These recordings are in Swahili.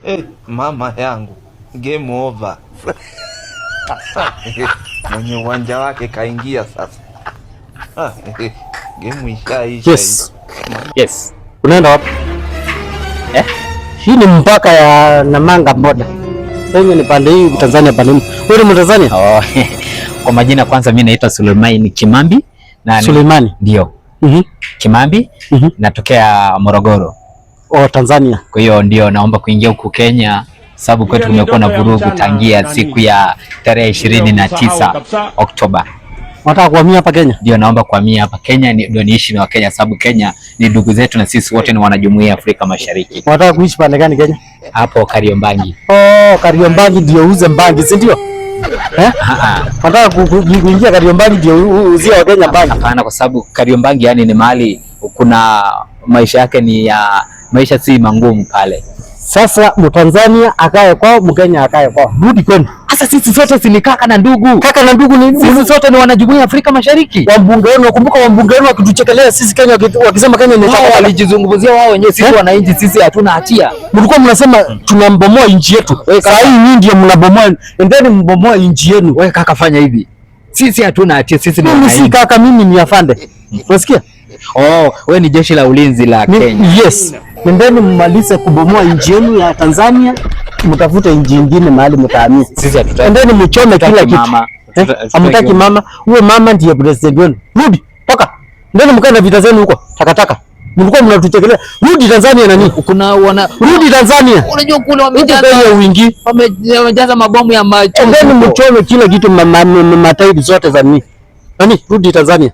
Hey, mama yangu, game over. Mwenye uwanja wake kaingia sasa. Game ishaisha. Yes. Yes. Unaenda wapi? Eh? Hii ni mpaka ya Namanga border. Kenya ni pande hii, Tanzania pande hii. Wewe ni Mtanzania? Oh. Kwa majina kwanza mimi naitwa Suleiman Kimambi na Suleimani. Ndio. Kimambi. Natokea Morogoro. Oh, Tanzania. Kwa hiyo ndio naomba kuingia huku Kenya sababu kwetu Hiyo ni kumekuwa na ndoto ya vurugu mchana, tangia nani? siku ya tarehe 29 Kabisa. Oktoba. Unataka kuhamia hapa Kenya? Ndio naomba kuhamia hapa Kenya ndio niishi na Wakenya sababu Kenya ni ndugu zetu na sisi wote ni wanajumuiya ya Afrika Mashariki. Unataka kuishi pande gani Kenya? Hapo Kariobangi. Oh, Kariobangi ndio uze mbangi, si ndio? Eh? Unataka kuingia Kariobangi ndio uuzie Wakenya bangi? Hapana, kwa sababu Kariobangi yani ni mahali kuna maisha yake ni ya maisha si mangumu pale. Sasa Mtanzania akae kwao, Mkenya akae kwao. Rudi kwenu. Sasa sisi sote si ni kaka na ndugu. Kaka na ndugu ni Sisi sote ni wanajumuiya ya Afrika Mashariki. Wambunge wenu, wakumbuka wambunge wenu wakituchekelea sisi Kenya, wakisema Kenya ni Wao takataka. walijizungumzia wao wenyewe, sisi wananchi sisi hatuna hatia. Mlikuwa mnasema tunambomoa nchi yetu. Saa hii nyinyi ndio mnabomoa. Endeni mbomoe nchi yenu. Wewe kaka, fanya hivi. Sisi hatuna hatia, sisi ni Mimi si wananchi. kaka, mimi ni afande. Unasikia? Oh, wewe ni jeshi la ulinzi la Kenya. Yes. Nendeni mmalize kubomoa nchi yenu ya Tanzania, mtafute nchi nyingine mahali mtahamia. Sisi hatutaki. Endeni mchome kila Hatutaki kitu. mama. Eh? Hamtaki mama. Huyo mama ndiye president wenu. Rudi, toka. Ndeni mkae na vita zenu huko. Takataka. Mlikuwa mnatuchekelea. Rudi Tanzania nani? Kuna wana Rudi Tanzania. unajua kule Huko wamejaza Kenya uingi. wamejaza mabomu ya machozi. Endeni mchome kila kitu, matairi zote za nini. Nani? Rudi Tanzania.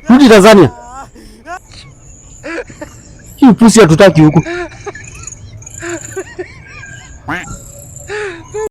Rudi Tanzania. Hii pusi hatutaki huku.